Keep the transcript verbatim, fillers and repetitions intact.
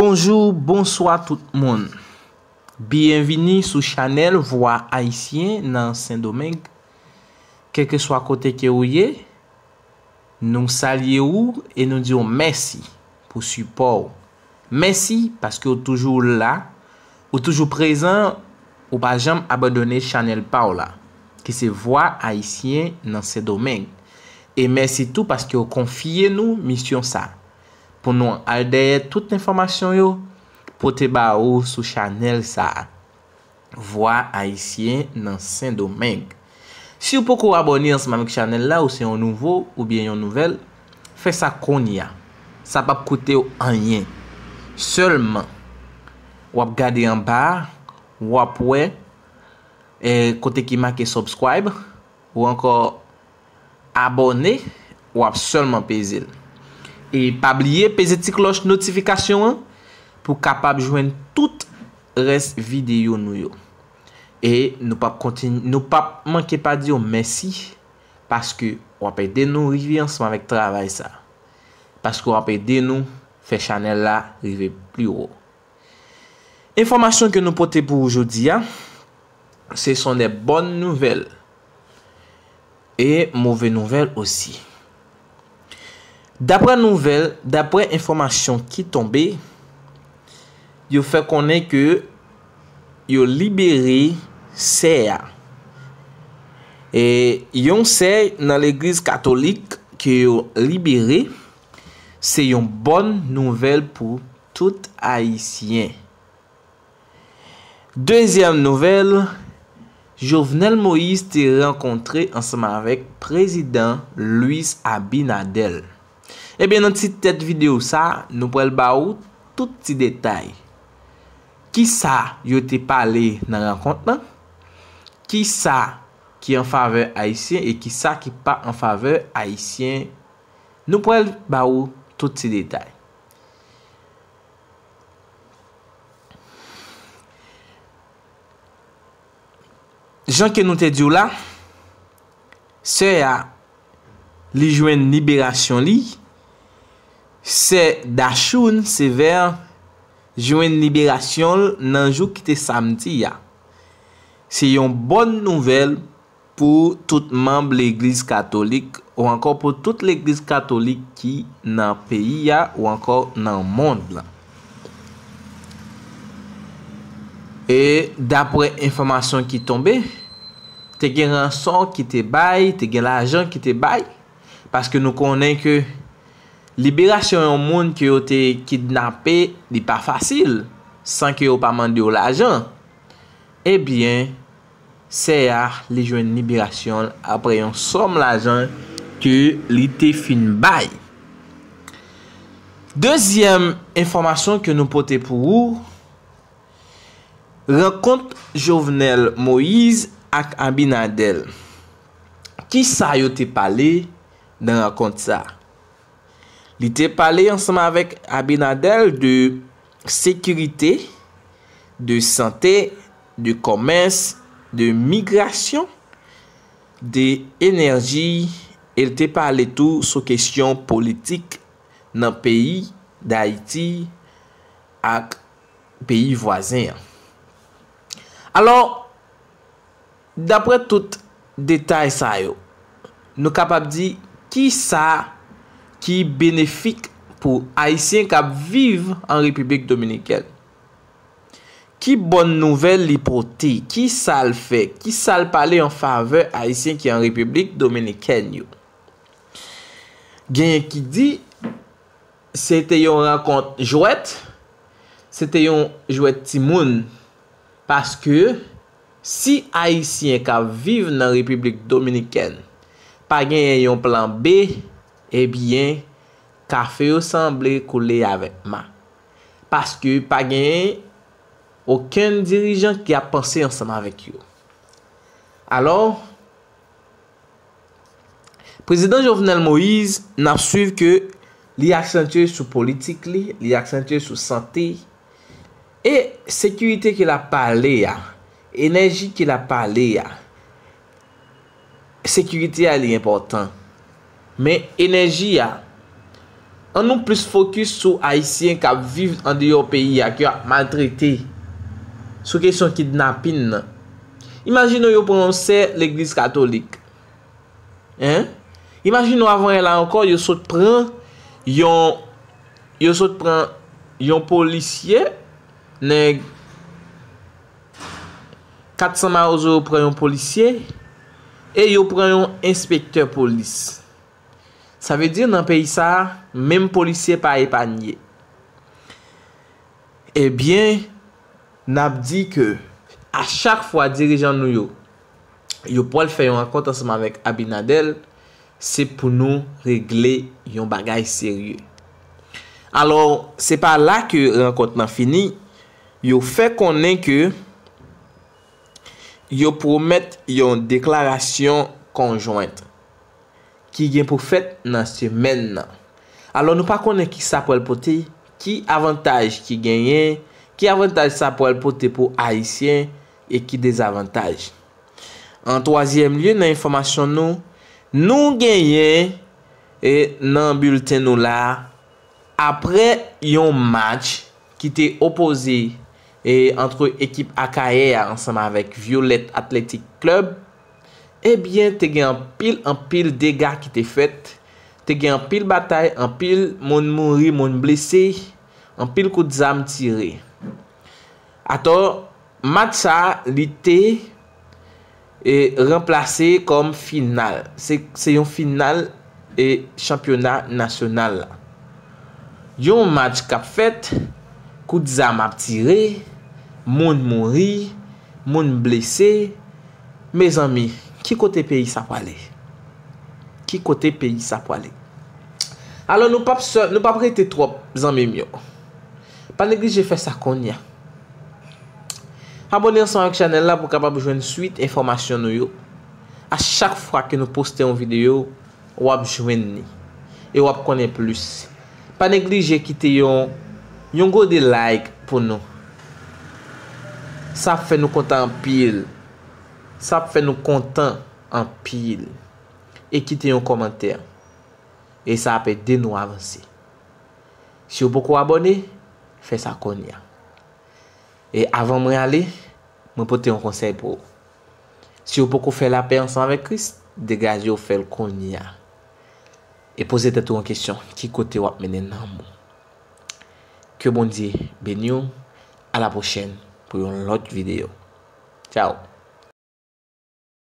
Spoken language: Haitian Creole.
Bonjou, bonswa tout moun. Byenvini sou chanèl Vwa Ayisyen nan Sendomeng. Kèlkeswa kote ke ou ye, nou salye ou e nou di w mèsi pou sipò w. Mèsi paske w toujou la, ou toujou prezan, ou pa janm abandone chanèl pa w la, ki se Vwa Ayisyen nan Sendomeng. E mèsi tou paske w konfye nou misyon sa, pou nou al dèyè tout enfòmasyon yo, pote ba ou sou chanèl sa a, Vwa Ayisyen nan Sendomeng. Si w poko abòne ansanm avèk chanèl la, ou se yon nouvo oubyen yon nouvèl, fè sa kounye a. Sa p ap koute w anyen. Sèlman, w ap gade anba a, w ap wè, eh, kote ki make subscribe, ou ankò abòne, w ap sèlman peze l. E pa bliye peze ti klòch notifikasyon an pou w kapab jwenn tout rès videyo nou yo. E nou p ap kontin-, nou p ap manke pa di w mèsi, paske w ap ede nou rive ansanm avèk travay sa. Paske w ap ede nou fè chanèl la rive pi wo. Enfòmasyon ke nou pote pou ou jodi a, ce sont des bonnes nouvelles e move nouvèl osi. Daprè nouvèl, daprè enfòmasyon ki tonbe, yo fè konnen ke yo libere sè a. E yon sè nan legliz katolik ke yo libere, se yon bòn nouvèl pou tout Ayisyen. Dezyèm nouvèl, Jovenel Moïse te rankontre ansanm avèk prezidan Luis Abinader. Ebyen, nan ti tèt videyo sa, nou pral ba ou tout ti detay. Kisa yo te pale nan rankont lan? Kisa ki an favè ayisyen e kisa ki pa an favè ayisyen? Nou pral ba ou tout ti detay. Jan ke nou te di w la, sè a, li jwenn liberasyon li. Sè Dachoun Sévère jwenn liberasyon l nan jou ki te samdi a. Se yon bòn nouvèl pou tout manm legliz katolik ou ankò pou tout legliz katolik ki nan peyi a ou ankò nan mond lan. E daprè enfòmasyon ki tonbe, te gen ranson ki te bay, te gen lajan ki te bay, paske nou konnen ke liberasyon yon moun ke yo te kidnape, li pa fasil, san ke yo pa mande yo lajan. Ebyen, sè a, li jwenn liberasyon l aprè yon sòm lajan ke li te fin bay. Dezyèm enfòmasyon ke nou pote pou ou, rankont Jovenel Moïse ak Abinader. Kisa yo te pale nan rankont sa? Li te pale ansanm avèk Abinader de sekirite, de sante, de kòmès, de migrasyon, de enèji, e l te pale tou sou kesyon politik nan peyi Dayiti ak peyi vwazen an. Alò, daprè tout detay sa yo, nou kapab di kisa ki benefik pou Ayisyen k ap viv an Repiblik Dominikèn. Ki bòn nouvèl li pote? Kisa l fè? Kisa l pale an favè Ayisyen ki an Repiblik Dominikèn yo? Genyen ki di, se te yon rankont jwèt, se te yon jwèt timoun. Paske si Ayisyen k ap viv nan Repiblik Dominikèn pa genyen yon plan B, ebyen, kafe yo sanble koule avèk ma. Paske pa genyen okenn dirijan ki ap panse ansanm avèk yo. Alò, Prezidan Jovenel Moïse, n ap swiv ke li aksantye sou politik li, li aksantye sou sante e sekirite ke l ap pale a, enèji ke l ap pale a. Sekirite a li enpòtan. Men enèji a, An nou plis fokis sou Ayisyen k ap viv andeyò peyi a, ke y ap maltrete, sou kesyon kidnapin nan. Imajine w yo pran yon sè legliz katolik. Hein? Imajine w avan yè la ankò, yo sot pran yon, yo sot pran yon polisye, nèg kat san mawozo yo pran yon polisye, e yo pran yon enspektè polis. Sa vle di nan peyi sa a, menm polisye pa epanye. Ebyen, n ap di ke a chak fwa dirijan nou yo, yo pral fè yon rankont ansanm avèk Abinader, se pou nou regle yon bagay serye. Alò, se pa la ke rankont lan fini, yo fè konnen ke yo pwomèt yon deklarasyon konjwent ki gen pou fèt nan semèn nan. Alò, nou pa konnen ki sa pral pote, ki avantaj ki genyen, ki avantaj sa pral pote pou Ayisyen e ki dezavantaj. An twazyèm lye, nan enfòmasyon nou, nou genyen, e, nan bilten nou la, apre yon match ki te opoze, e, antre ekip Akayè a ansanm avèk Violet Athletic Club, ebyen, te gen anpil, anpil dega ki te fèt. Te gen anpil batay, anpil moun mouri, moun blese, anpil kout zam tire. Atò, match sa a, li te, e, ranplase kòm final. Se, se yon final, e, chanpyona nasyonal la. Yon match k ap fèt, kout zam ap tire, moun mouri, moun blese. Mezanmi, ki kote peyi sa prale? Ki kote peyi sa prale? Alò, nou p ap sè-, nou p ap rete twòp, zanmi m yo. Pa neglije fè sa kounye a. Abòne ansanm ak chanèl la pou w kapab jwenn swit enfòmasyon nou yo. A chak fwa ke nou poste yon videyo, w ap jwenn li. E w ap konnen plis. Pa neglije kite yon, yon gode like pou nou. Sa ap fè nou kontan anpil. Sa ap fè nou kontan anpil. E kite yon kòmantè. E sa ap ede nou avanse. Si w poko abòne, fè sa kounye a. E avan mwen ale, mwen pote yon konsèy pou ou. Si w poko fè lapè ansanm avèk Kris, degaje w fè l kounye a. E poze tèt ou yon kesyon, ki kote w ap mennen nanm ou? Ke Bondye beni w. A la pwochèn pou yon lòt videyo. Tchao.